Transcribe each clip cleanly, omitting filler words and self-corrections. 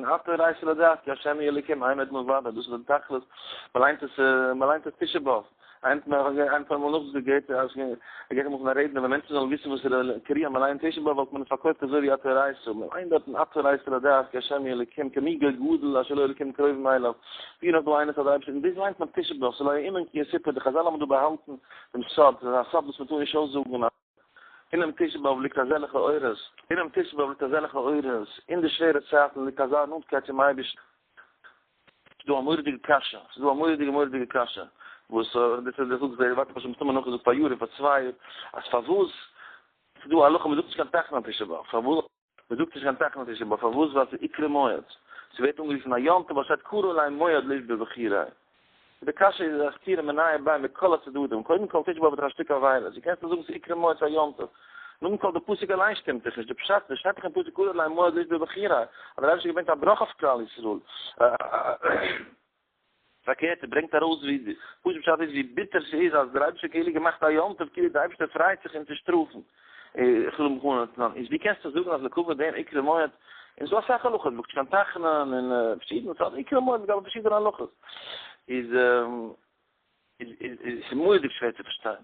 אתה הראת לדעת כי השם הוא האלוקים אין עוד מלבדו, דאס איז די תכלית, מען ליינט עס, מען ליינט עס תשעה באב, איינס מאל איין פאר מאל נאכגעזאגט געהערט אז ער גייט אמאל פון א רעדנער ווען מענטשן זאלן וויסן וואס איז קריאה מען ליינט תשעה באב וואלט מען עס פארקויפט אזוי ווי אתה הראת, מען ליינט דארטן אתה הראת לדעת כי השם הוא האלוקים כי מי גוי גדול אשר לו אלוקים קרובים אליו, ווי נאך דא איינער פאר די אייבערשטער, און דאס ליינט מען תשעה באב, ס'איז לא יאומן כי יסופר, די חזל האבן דא באהאלטן דעם סוד, ס'איז א סוד וואס מען טאר נישט אויסזאגן. אינעם תשעה באב ליגט אזעלכע אורות, אינעם תשעה באב ליגט אזעלכע אורות, אין די שווערע צייטן ליגט אזא נאנטקייט צום אייבערשטן. ס'איז דא א מורא'דיגע קשיא, ס'איז דא א מורא'דיגע מורא'דיגע קשיא, וואס דאס איז דאס וואס האט מען שוין מסתמא נאכגעזאגט פאר יאר און פאר צוויי יאר, אז פארוואס ס'איז דא א הלכה מ'זאגט נישט קיין תחנון תשעה באב, פארוואס מ'זאגט נישט קיין תחנון תשעה באב, פארוואס ווייל ס'איז איקרי מועד, ס'ווערט אנגערופן א יום טוב ווייל ס'שטייט קרא עלי מועד לשבור בחורי. די קשיא איז א סתירה מיניה וביה מכל הצדדים, קודם כל תשעה באב איז דאך א שטיק אבילות, ווי קענסטו זאגן ס'איז איקרי מועד פאר יום טוב? נאכדעם כל די פסוק אליין שטימט דאך נישט, די פשט, די שטייט דאך אין פסוק קרא עלי מועד לשבור בחורי, אז דער אייבערשטער האט געברענגט א בראך אויף כלל ישראל, פארקערט ער ברענגט ארויס ווי די פשוט פשט איז ווי ביטער ס'איז אז דער אייבערשטער כאילו געמאכט א יום טוב כאילו דער אייבערשטער פרייט זיך אים צו שטראפן, איז ווי קענסטו זאגן אז לכבוד דעם איקרי מועד, און ס'דא אסאך הלכות, מ'זאגט נישט קיין תחנון און פארשידענע סארט איקרי מועד לגבי פארשידענע הלכות, איז איז איז מורא'דיג שווער צו פארשטיין.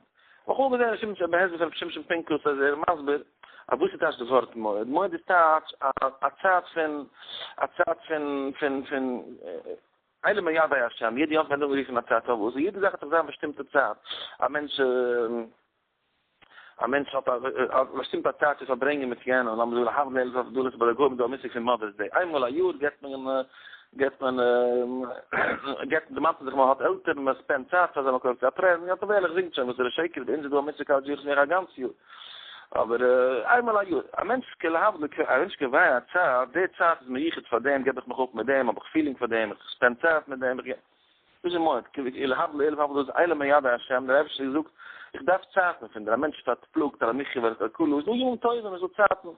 איך האב געזען ר' שמשון בהסבר פון ר' שמשון פינקוס אז ער איז מסביר אז וואס איז טייטש די ווארט מועד, מועד איז טייטש א צייט פון א צייט פון פון פון אלה מועדי השם, יעדע יום ווערט אנגערופן א צייט פארוואס, יעדע זאך האט זיך זיין באשטימטע צייט, א מענטש א מענטש האט א באשטימטע צייט צו פארברענגען מיט יענעם, לאמיר זאגן להבדיל אלף הבדלות ביי די גוים איז דא א מושג פון Mother's Day, איינמאל א יאר געבט מען געבט מען געבט דערמאנט מען זיך מען האט עלטערן מען spend ט צייט פאר זיי מען קויפט זיי א present, יא טוב ערליך זינגט שוין וואס איז די שקר ביי אונז איז דא א מושג אז איך זיך א גאנץ יאר, אבער איינמאל א יאר, א מענטש כלהבדיל א מענטש קובע א צייט, די צייט איז מיוחד פאר דעם געב איך מיך אפ מיט דעם האב איך feeling פאר דעם איך spend צייט מיט דעם איך דאס איז מועד, להבדיל אלף הבדלות איז אלה מועדי השם, דער אייבערשטער האט געזאגט, איך דארף צייטן פון דיר, א מענטש איז פארפלאגט, על המחיה ועל הכלכלה, איז דא ימים טובים, איז דא צייטן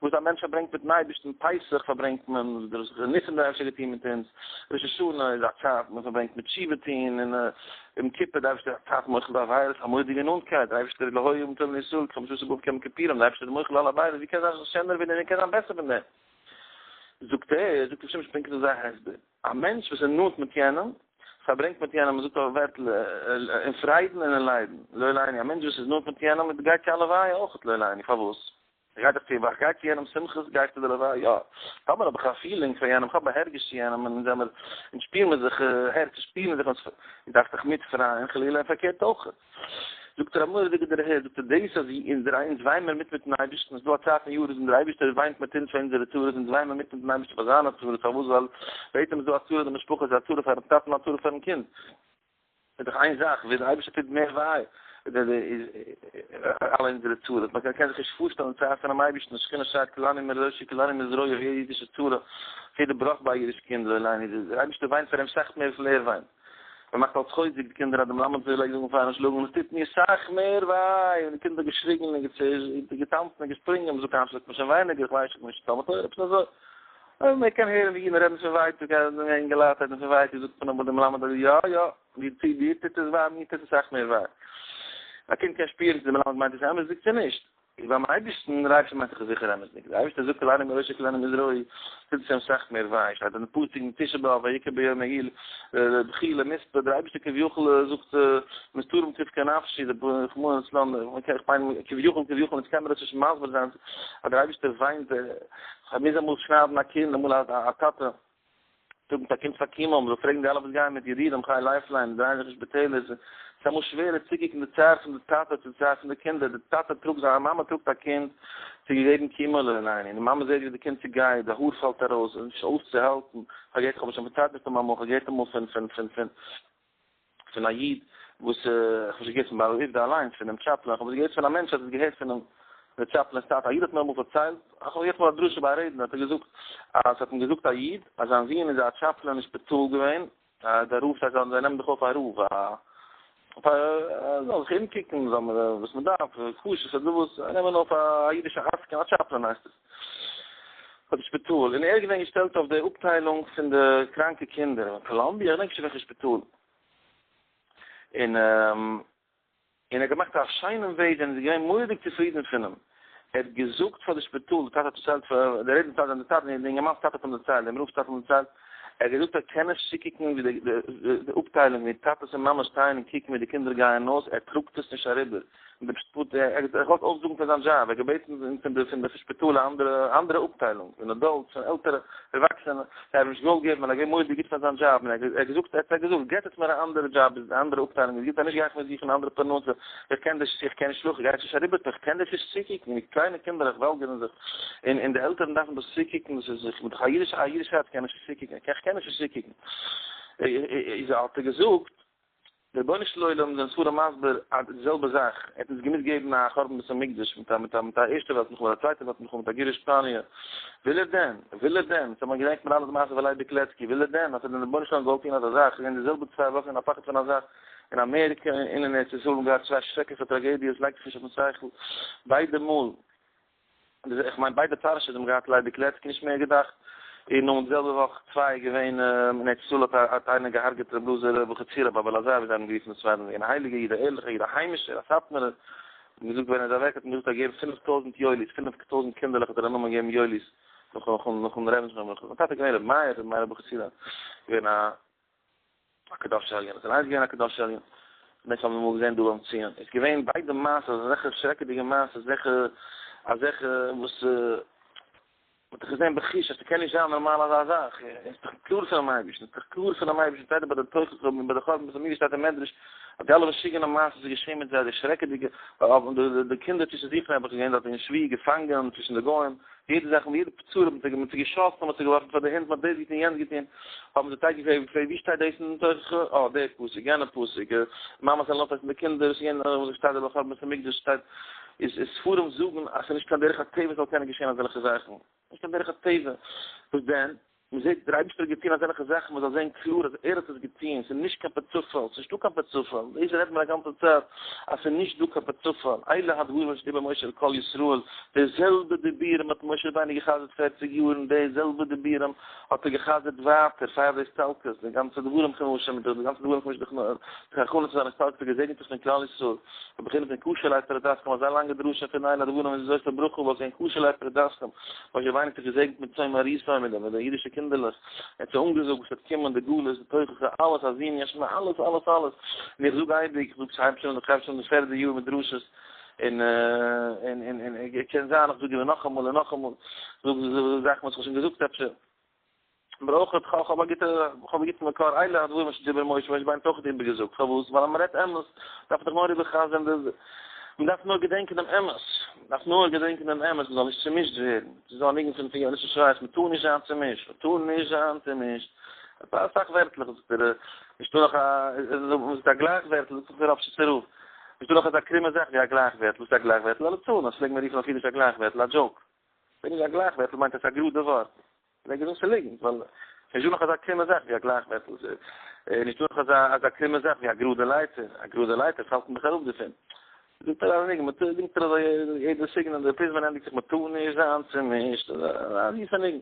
וואס א מענטש פארברענגט מיטן אייבערשטן, פסח פארברענגט מען, דער ניסים דער אייבערשטער האט געטון מיט אונז, ראש השנה איז א צייט מען פארברענגט מיט תשובה טון, און יום כיפור דער אייבערשטער איז א צייט מוחל די עבירות, א מורא'דיגע נאנטקייט, דער אייבערשטער איז לא היו ימים טובים לישראל כחמשה עשר באב כיום הכיפורים, דער אייבערשטער איז מוחל אלע עבירות, ווי קען זיין שענער ווי דעם, ווי קען זיין בעסער פון דעם? זאגט ער, זאגט ר' שמשון פינקוס אזא הסבר. א מענטש וואס איז נאנט מיט יענעם, פארברענגט מיט יענעם, מ'זאגט א ווערטל, אין פריידן און אין ליידן, לא עלינו, א מענטש וואס איז נאנט מיט יענעם, גייט צו א לוויה אויך, לא עלינו, פארוואס? איך גיי דאך צו, איך גיי צו יענעמ'ס שמחות, גיי איך צו די לוויה, יא. טאמער האב איך א feeling פאר יענעם, איך האב א הרגש צו יענעם, און זעמער, אונז שפירן מיר זיך, הערצער שפירן זיך, אונז דארף זיך מיטפרייען, חלילה, און פארקערט אויך. זאגט ער א מורא'דיגע דערהער, זאגט ער, דאס אז אונז וויינמער מיט מיט'ן אייבערשטן, ס'איז דא א צייט אין יאר וואס דער אייבערשטער וויינט מיט אונז פאר אונזערע צרות, אונז וויינמער מיט מיט'ן אייבערשטן פאר זיינע צרות, פארוואס? ווייל בעצם איז דא א צרה אין די משפחה, איז א צרה פאר'ן טאטן און א צרה פאר'ן קינד, איז דאך איין זאך, ווי דער אייבערשטער טוט מער וויי, איז אלע אונזערע צרות, מען קען זיך נישט פארשטעלן די צער פונעם אייבערשטן, שכינה שרייט כולנו מראשי כולנו מזרועי אויף יעדע אידישע צרה, אויף יעדע בראך ביי א אידיש קינד, לא עלינו, דער אייבערשטער וויינט פאר אים סאך מער וויפיל ער וויינט. מען מאכט אלס חוזק די קינדער אז די מלמד זאל לייגן זאגן פארן שלאגן און עס טוט מיר סאך מער וויי און די קינדער געשריגן און געטאנצן און געשפרינגען, מען זאגט היינט שלאגט מען שוין ווייניגער, איך ווייס נישט, תלמוד תורה עפעס אזוי, אבער מען קען הערן ווי אידן רעדן פון ווייטאג, אינגעלייט רעדן פון ווייטאג, זאגט מען אבער די מלמד אז יא יא, דיר טוט עס וויי, מיר טוט עס סאך מער וויי. א קינד קען שפירן צו די מלמד מיינט עס אמת'דיג צו נישט. איז ביים אייבערשטן, דער אייבערשטער מיינט זיך זיכער אמת'דיג, דער אייבערשטער זאגט כולנו מראשו כולנו מזרועו, טוט עס אים סאך מער וויי, שטייט אין פסוק אין תשעה באב ויקרא ביום ההוא בכי למספר, דער אייבערשטער כביכול זאגט מסתרים תבכה נפשי, רחמנא לצלן, איך מיין כביכול כביכול, אונז קען מיר עס נישט מסביר זיין אז דער אייבערשטער וויינט, מוז אמאל שניידן א קינד, אמאל א טאטע. זאגן פאר קינד פאר chemo, מ'זאל פרעגן די אלע וואס גייען מיט ידידים חי Lifeline, דרייען זיך אין שפיטעלער, ס'איז אמאל שווערער צוקוקן די צער פון די טאטע צו די צער פון די קינדער, די טאטע טראגט זיין, א מאמע טראגט א קינד צו געבן chemo לא עלינו, און די מאמע זעט ווי די קינד צוגייט, די האר פאלט ארויס, ס'איז נישט אויסצוהאלטן, כ'האב געהערט, כ'האב עס שוין פארציילט מסתמא אמאל, כ'האב געהערט אמאל פון פון פון פון פון א איד וואס, איך האב נישט געהערט פון בעל עובדא אליינס, פונעם chaplain, איך האב עס געהערט פון א מענטש האט עס געהערט פונעם chaplain'ס טאטע, א איד האט מיר אמאל פארציילט, איך האב געהערט אמאל א דרשה ביי א רעדנער האט ער געזאגט אז ס'האט אים געזאגט א איד אז זיין זוהן איז א chaplain אין שפיטאל געווען, דער רב זיי זיי נעמען דאך אויף א רב א זאל זיך אומקוקן זאל מען וואס מען דארף, כשרות אדער וואס, זיי נעמען אויף א אידישע עסקן א chaplain הייסט עס. פאר די שפיטאל, און ער איז געווען געשטעלט אויף די אפטיילונג פון די קראנקע קינדער אין קאלאמביע, איך געדענק נישט אין וועלכע שפיטאל, און און ער האט געמאכט א שיינעם וועידזש און איז געווען מורא'דיג צופרידן פון אים, ער האט געזאגט פאר די שפיטאל, די טאטע האט דערציילט פאר, די רעדן פאר די טאטע, די אינגערמאנ'ס טאטע האט אים דערציילט, דעם רב'ס טאטע האט אים דערציילט, ער האט געזאגט ער קען נישט צוקוקן ווי די די אפטיילונג ווי טאטעס און מאמעס שטייען און קוקן ווי די קינדער גייען אויס, ער טראגט עס נישט אריבער, און די שפיטאל, ער האט געוואלט אויפזאגן פון זיין דזשאב, ער האט געבעטן פון די פון די שפיטאל א אנדערע אנדערע אפטיילונג, פון adults, פון עלטערע ערוואקסענע, זיי האבן נישט געוואלט געבן ווייל ער איז געווען מורא'דיג גוט פאר זיין דזשאב, און ער האט געזאגט, ער האט געזאגט, געט עטס מיר א אנדערע דזשאב, א אנדערע אפטיילונג איז גוט, אז נישט גיי איך מיר זוכן א אנדערע פרנסה, איך קען דאס, איך קען נישט שלאפן, איך גיי נישט אריבער, איך קען דאס נישט צוקוקן, ווי קליינע קינדערלעך וואלגערן זיך, און און די עלטערן דארפן דאס צוקוקן, דאס איז, איך בין דאך א אידיש, א אידיש הארץ קען נישט צוקוקן, איך קען נישט צוקוקן. איז האט ער געזאגט, דער רבונו של עולם זענען ספרים מסביר אז די זעלבע זאך, ער האט אונז געמוזט געבן א חורבן בית המקדש מיט א מיט א מיט א ערשטע וועלט מלחמה מיט א צווייטע וועלט מלחמה מיט א גירוש שפאניע, וויל ער דען? וויל ער דען? ס'האט מען געדענקט מיר אלע די מעשה פון לייבי קלעצקי, וויל ער דען? האט ער דען רבונו של עולם געוואלט טון אזא זאך? ס'איז געווען די זעלבע צוויי וואכן אין א פחד פון א זאך אין אמעריקע און אין ארץ ישראל האבן געהאט צוויי שרעקליכע טראגעדיעס, לייגט זיך נישט אויפן שכל ביידע מאל. איך מיין ביידע פרשות האבן געהאט לייבי קלעצקי נישט מער געדאכט, און נאך די זעלבע וואך צוויי איז געווען אין ארץ ישראל האט האט איינער געהארגעט ר' אלעזר אבוחצירא באבא אלעזר ווי זיי האבן גערופן די ספרדים געווען א הייליגע איד א ערליכע איד א היימישער א סאטמארער האט געזאגט ווען ער איז אוועק האט מען געזאגט ער האט געגעבן 5000 יואלי'ס 5000 קינדערלעך האט ער א נאמען געגעבן יואלי'ס נאכן נאכן רעבען זכרונו לברכה זיין טאטע איז געווען ר' מאיר ר' מאיר אבוחצירא געווען א א קדוש עליון, איז אליינס געווען א קדוש עליון, דאס האבן מיר אמאל געזען דא ביים ציון, איז געווען ביידע מעשות אזעלכע שרעקעדיגע מעשות, אזעלכע אזעלכע וואס מ'האט דאך געזען בחוש אז ס'קען נישט זיין נארמאל אזא זאך, איז דאך קלאר פונעם אייבערשטן, איז דאך קלאר פונעם אייבערשטן, שטייט דאך ביי די תוכחה און ביי די חורבן בית המקדש שטייט אין מדרש אז די אלע משוגענע מעשות איז געשען מיט זיי, די שרעקעדיגע, די קינדער צווישן זיך נעבעך געווען דארט אין שבוי געפאנגען צווישן די גוים. יעדע זאך און יעדע צרה האט מען זיי געשאסן, מען האט זיי געווארפן פאר די הינט, מען האט דאס געטון יענץ געטון, האבן זיי טאקע געפרעגט ווי שטייט דאס אין תוכחה, אה דער פסוק, יענער פסוק, מאמעס זאלן אויפעסן די קינדער, וואס שטייט דא בחורבן בית המקדש שטייט, איז ספרים זאגן אז ס'איז נישט קיין דרך הטבע ס'זאל קענען געשען אזעלכע זאכן, נישט קיין דרך הטבע, וואס דען? מען זעט דער אייבערשטער האט געטון אזעלכע זאכן מען זאל זען קלאר אז ער האט עס געטון, ס'איז נישט קיין פערצופאל, ס'איז נישטא קיין פערצופאל, דאס רעדט מען א גאנצע צייט אז ס'איז נישט דא קיין פערצופאל, אלה הדברים אשר דיבר משה אל כל ישראל, די זעלבע דיבורים האט משה רבינו גע'חזר'ט פערציג יאר און די זעלבע דיבורים האט ער גע'חזר'ט ווייטער פאר די הסתלקות, די גאנצע דברים חמושים מיט די גאנצע דברים חמושים די הכנה צו זיין הסתלקות געזעגנט זיך פון כלל ישראל. בבחינת פון קשה עלי פרידתכם, אזא לאנגע דרשה פון אלה הדברים און זאת הברכה וואס אין קשה עלי פרידתכם, משה רבינו האט זיך געזעגנט מיט צאן מרעיתו מיט די מיט די אידישע קינדערלעך, ער האט זיי אנגעזאגט וואס וועט קומען, די גלות, די תוכחה, אלעס, האזינו השם, אלעס אלעס אלעס, און איך זאג אייביג, איך זאג ס'הייבט שוין איך הייב שוין די פערדע יאר מיט דרשות, און און און און קען זיין איך זאג איבער נאכאמאל און נאכאמאל, זאג זאכן וואס איך האב שוין געזאגט אפשר. אבער אויך איך האב א גוטע איך האב א גוטן מקור אלה הדברים אשר דיבר משה משה רבינו האט אויך איבערגעזאגט פארוואס ווייל אז מען רעדט אמת דארף מען דאך נאר איבער'חזר'ן די מען דארף נאר געדענקען דעם אמת מען דארף נאר געדענקען דעם אמת מען זאל נישט צומישט ווערן ס'איז דא א ניגון פון פון יונתן שרייס מען טאר נישט זיין צומישט מען טאר נישט זיין צומישט אסאך ווערטלעך זאגט ער נישטא נאך א זאגט א גלייך ווערטל זאגט דער ראפשיצער רב נישטא נאך אזא קרומע זאך ווי א גלייך ווערטל וואס איז א גלייך ווערטל א לצנות פלעגט מען רופן אויף אידיש א גלייך ווערטל א joke ווען איז א גלייך ווערטל מיינט עס א גראדע ווארט. פלעג איך זאגן ס'איז ליגנט, ווייל ס'איז נישטא נאך אזא קרומע זאך ווי א גלייכווערטל, ס'איז נישטא נאך אזא אזא קרומע זאך ווי א גראדע לייטער, א גראדע לייטער פאלט מען דאך אראפ דערפון. זאגט ער א ניגון, מ'טאר, זינגט ער אזוי יעדע סיגנאל, די פזמון ענדיגט זיך מ'טאר נישט זיין צומישט, אזא זיסע ניגון.